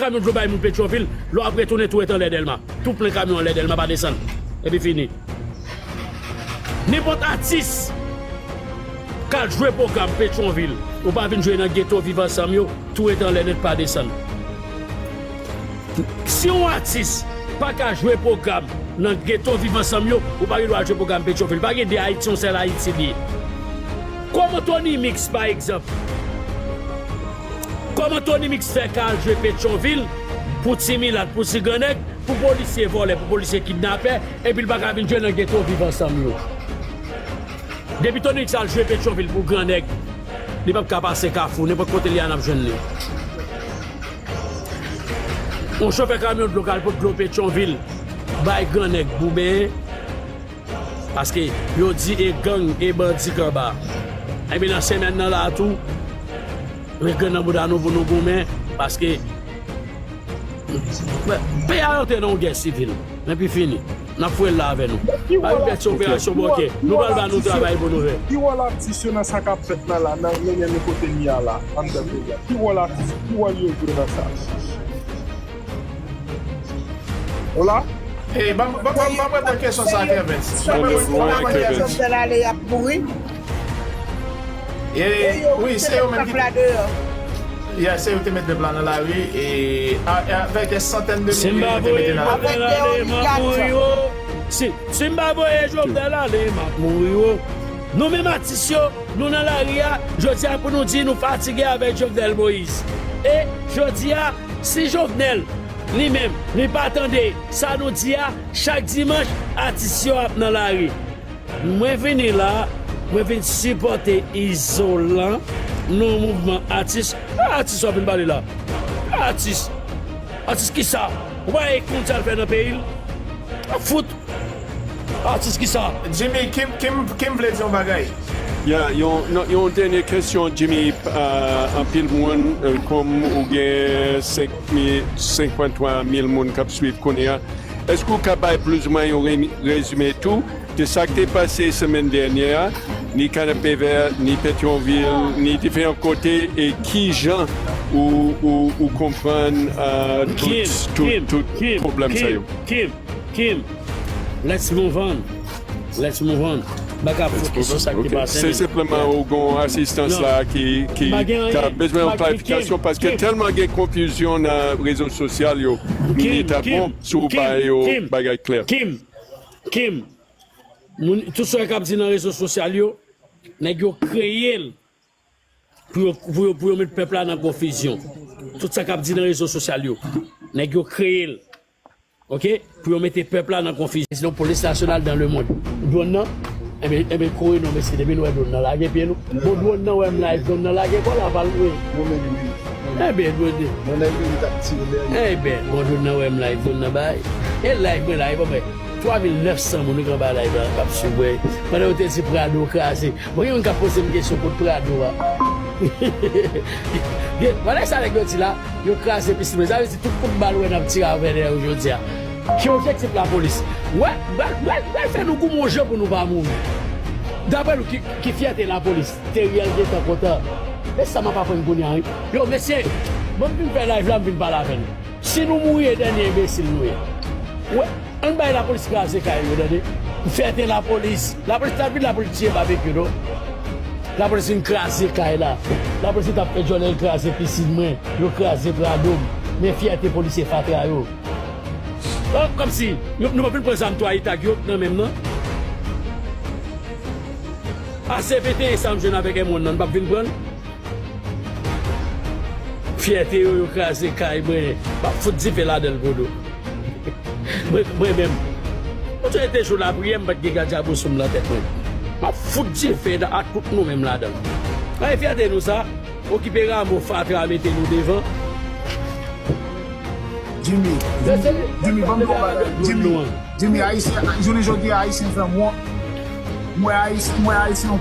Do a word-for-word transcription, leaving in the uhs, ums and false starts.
Kamyon dlo bay moun Petyonvil, lè w ap retounen tou ret anlè Dèlma. Tou plen kamyon anlè Dèlma pa desann. Epi fini. Nenpòt atis k al jwe pwogram Petyonvil, ou pa vin jwe nan geto Viv Ansanm yo, tou ret anlè nèt pa desann. Si yon atis pa ka jwe pwogram nan geto Viv Ansanm yo, ou pa gen dwa al jwe pwogram Petyonvil. Pa gen de Ayiti, yon sèl Ayiti li ye. Kòman Tony Mix, pa egzanp? Kòman Tony Mix fè ka al jwe Petyonvil pou ti milat, pou ti grannèg, pou polisye vòlè, pou polisye kidnapè, epi l pa ka vin jwe nan geto Viv Ansanm yo? Depi Tony Mix al jwe Petyonvil pou grannèg, li p ap ka pase Kafou, nenpòt kote li a n ap jwenn li. Yon chofè kamyon dlo k al pot dlo Petyonvil bay grannèg pou benyen. Paske yo di e gang, e bandi k anba. Ebyen nan semèn nan la tou, ret grenn nan bouda nou pou nou goumen, paske peyi a rantre nan yon gè sivil. Epi fini. N ap foure l la avè nou. Pa yon bèt se operasyon bòkè. Nou pral ba nou travay pou nou fè. Ki wòl atis yo nan sa k ap fèt la la, nan, nan, nan kote n ye a la, anndan peyi a? Ki wòl atis yo? Ki wòl yo jwe nan sa? Hola? Hey, ban, ban, ban, ban mwen pran kesyon sa, Kervens. Ban mwen pran kesyon sa. Jovenel ale, y ap mouri. E, wi, se yo menm ki, yeah, se yo te met pèp la nan lari, e, a, e avèk dè santèn de milye yo te mete nan lari. Avèk dè oligat. Si, si m pa voye Jovenel ale, m ap mouri, wo. Nou menm atis yo, nou nan lari a, jodi a pou nou di nou fatige avèk Jovenel Moïse. E jodi a, si Jovenel, li menm, li pa tande sa nou di a, chak dimanch, atis yo ap nan lari. Mwen vini la, mwen vin sipòte Izolan nan yon mouvman atis. Pa atis w ap vin pale la. Pa atis. Atis kisa? Ou pa wè konn sa l fè nan peyi l? Fout. Atis kisa? Jimmy, Kim, Kim, Kim vle di yon bagay. Ya, yon, non, yon dènye kesyon, Jimmy. Euh, anpil moun, euh, kòm ou gen senk mil, senk pwen twa mil moun k ap swiv kounye a, èske w ka bay plizoumwen yon re-, rezime tou de sa k te pase semèn dènyè a, ni Kanapevè, ni Petyonvil, ni diferan kote, e kijan ou, ou, ou konprann, euh, tout, tout, tout pwoblèm sa yo? Kim, Kim, let's move on. Let's move on. Bagay fokus sou sa k te pase. Se senpleman ou gon asistans la ki, ki ta bezwen yon klarifikasyon paske tèlman gen konfizyon nan rezo sosyal yo. Li ta bon si w bay yo bagay klè. Kim, Kim, moun, tout sa k ap di nan rezo sosyal yo, nèg yo kreye l pou yo, pou yo, pou yo met pèp la nan konfizyon. Tout sa k ap di nan rezo sosyal yo, nèg yo kreye l. Oke? Pou yo mete pèp la nan konfizyon. Sinon, polis nasyonal dans le monde. Dwòn nan, enben, enben, kore non, mesye, depi nou wè dwòn nan, lage pye nou. Bon, dwòn nan wè m live, dwòn nan lage kò l aval vre. Enben, dwòn nan. Enben, bon, dwòn nan wè m live, dwòn nan bay. E live mwen la, e bon, men, twa mil nèf san moun ki anba live la k ap swiv mwen. Pandan yo te di Prado kraze. Bon, gen moun k ap poze m kesyon kot Prado a. Gen, pandan sa nèg yo di la, yo kraze pisin mwen. Sa vle di tout kout bal ou wè n ap tire avè nèg yo jodi a. Ki objektif lapolis? Wè, bal, bal, bal fè nou goumen yon jan pou nou pa mouri. Daprè nou, ki, ki fyète lapolis? Teriel gentan kontan. E sa m ap aprann kounye a, wi. Yo, mesye, mwen m vin fè live la, m vin pale avè nou. Si nou mouri, e dènye enbesil nou ye. Wè, ann bay lapolis kraze kay yo, tande. Fyète lapolis. Lapolis t ap vin la pou l tiye Babekyou, non. Lapolis vin kraze kay la. Lapolis t ap fè djòlè, l kraze pisin mwen. Yo kraze Prado m. Men fyète polisye fatra yo. Oh, kòmsi, nou, nou p ap vin pran zam twa itag yo nan men m nan. A C venteyen sa m jwenn avèk M one nan, n p ap vin pran l. Fyète yo, yo kraze kay mwen. M ap fout dife ladan l, Bodo. Mwen, mwen menm. Mwen te te jou lapriyè, m pa t gen gadjabo sou m nan tèt mwen. M ap fout dife a tout nou menm ladan l. Ay, fyète nou sa. Okipe Ramo, fatra mete nou devan. Jimmy, Jimmy, Jimmy, ban m di w yon bagay. Jimmy, Jimmy, Ayisyen, jounen jodi a, Ayisyen fè m wont. M wè Ayisyen, m wè Ayisyen,